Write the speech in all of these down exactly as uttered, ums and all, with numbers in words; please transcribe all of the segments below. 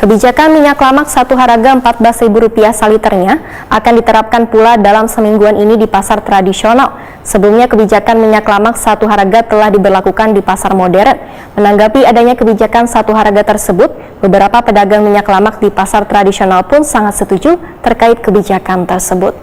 Kebijakan minyak lamak satu haraga empat belas ribu rupiah saliternya akan diterapkan pula dalam semingguan ini di pasar tradisional. Sebelumnya, kebijakan minyak lamak satu haraga telah diberlakukan di pasar modern. Menanggapi adanya kebijakan satu haraga tersebut, beberapa pedagang minyak lamak di pasar tradisional pun sangat setuju terkait kebijakan tersebut.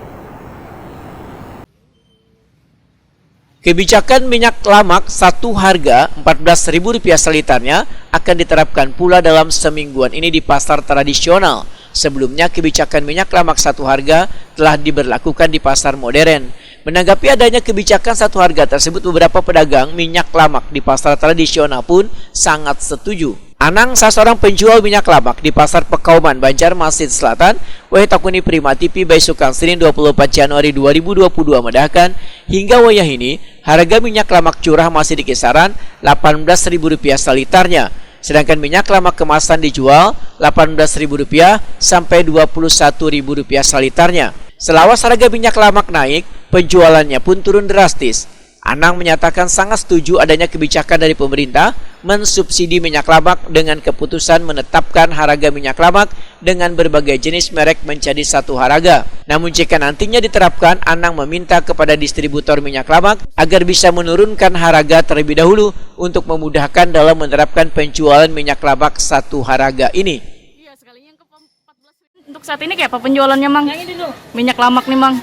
Kebijakan minyak lamak satu harga empat belas ribu rupiah salitarnya akan diterapkan pula dalam semingguan ini di pasar tradisional. Sebelumnya, kebijakan minyak lamak satu harga telah diberlakukan di pasar modern. Menanggapi adanya kebijakan satu harga tersebut, beberapa pedagang minyak lamak di pasar tradisional pun sangat setuju. Anang, salah seorang penjual minyak lamak di Pasar Pekauman, Banjarmasin Selatan, wayah takuni Prima T V baisukan Senin dua puluh empat Januari dua ribu dua puluh dua, madahkan, hingga wayah ini, harga minyak lamak curah masih di kisaran lapan belas ribu rupiah salitarnya, sedangkan minyak lamak kemasan dijual lapan belas ribu rupiah sampai dua puluh satu ribu rupiah salitarnya. Selawas harga minyak lamak naik, penjualannya pun turun drastis. Anang menyatakan sangat setuju adanya kebijakan dari pemerintah mensubsidi minyak lamak dengan keputusan menetapkan harga minyak lamak dengan berbagai jenis merek menjadi satu harga. Namun, jika nantinya diterapkan, Anang meminta kepada distributor minyak lamak agar bisa menurunkan harga terlebih dahulu untuk memudahkan dalam menerapkan penjualan minyak lamak satu harga ini. Iya, sekalinya ke empat belas. Untuk saat ini kayak apa penjualannya, Mang? Yang ini dulu. Minyak lamak nih, Mang.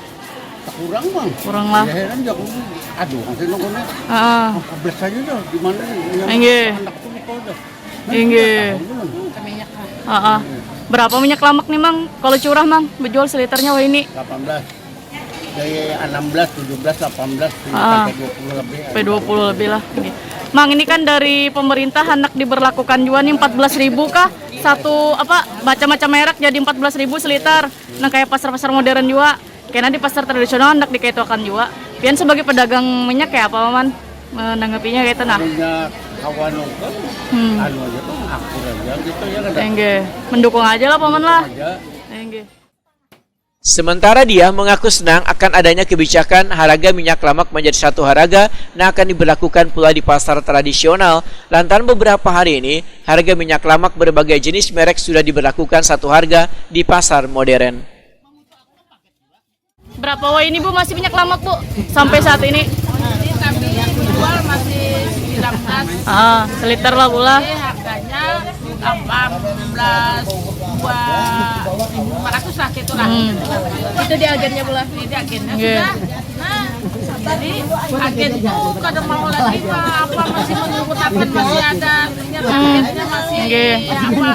Kurang, Mang. Kurang lah. Ya, heran, ya, aku, aduh, nanti nunggunya. Heeh. Empat belas aja dah, gimana nih? Yang Inggih. Anak tuh gitu aja. Inggih. Heeh. Berapa minyak lamak nih, Mang? Kalau curah, Mang, bejual seliternya wah ini? Delapan belas. Dari enam belas, tujuh belas, delapan belas, ah, sampai dua puluh lebih. Sampai dua puluh lebih lah. Oke. Mang, ini kan dari pemerintah handak diberlakukan jua nih empat belas ribu kah? Satu, apa, macam-macam merek jadi empat belas ribu seliter. Nang kayak pasar-pasar modern jua. Kena di pasar tradisional handak dikaituakan jua. Pian sebagai pedagang minyak kayak apa, Paman? Menanggapinya kayak itu nah. Punya kawan nongkrong, hmm, anu aja tuh, akur aja gitu ya, kada. Enggak. Mendukung aja lah, Paman lah. Aja. Enggak. Sementara Diah mengaku senang akan adanya kebijakan harga minyak lamak menjadi satu harga yang akan diberlakukan pula di pasar tradisional, lantaran beberapa hari ini harga minyak lamak berbagai jenis merek sudah diberlakukan satu harga di pasar modern. Berapa wah ini, Bu, masih minyak lamak, Bu, sampai saat ini? Ini kami jual masih sembilan belas. Ah, seliter lah, Bu lah. Jadi harganya delapan belas dua ribu lima ratus lah, gitulah. Hmm. Itu di agennya, Bu lah? Ini di agennya, nggih, sudah. Nah, jadi agen itu kada mau lagi apa, masih menunggu tapan, masih ada, artinya, hmm, targetnya masih, nggih, apa,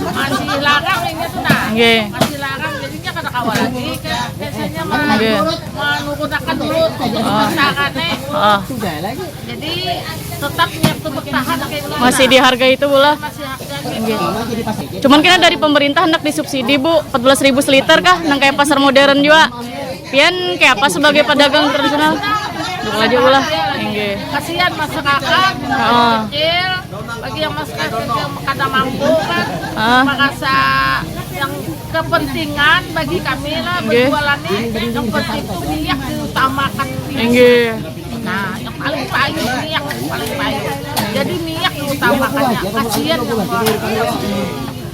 masih larang ini tuh, nah. Nggih. Masih larang, jadinya kada kawa lagi, kayak biasanya mah, nggih, menurunkan dulu, oh, pasarannya. Oh. Jadi, tetap niat tuh bertahan kayak gitu. Masih di harga itu, Bu lah? Masih harga gitu. Nggih. Cuman kena dari pemerintah handak disubsidi, Bu, empat belas ribu seliter kah? Nang kayak pasar modern jua. Pian kayak apa sebagai pedagang tradisional? Dukung aja, Bu lah. Nggih. Kasihan masyarakat, heeh, kecil, bagi yang masyarakat yang kada mampu kan, heeh, merasa yang kepentingan bagi kami lah, nggih, berjualan nih, yang penting tuh minyak diutamakan. Nggih. Nah, yang paling payu, minyak paling payu. Jadi minyak diutamakannya, kasihan yang,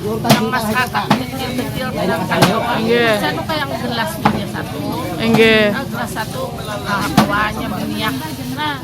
yang masyarakat kecil-kecil, pedagang kaki lima. Nggih. Saya tuh kayak gelas punya satu. Nggih. Nah, gelas satu, ah, bawahnya minyak. Nah,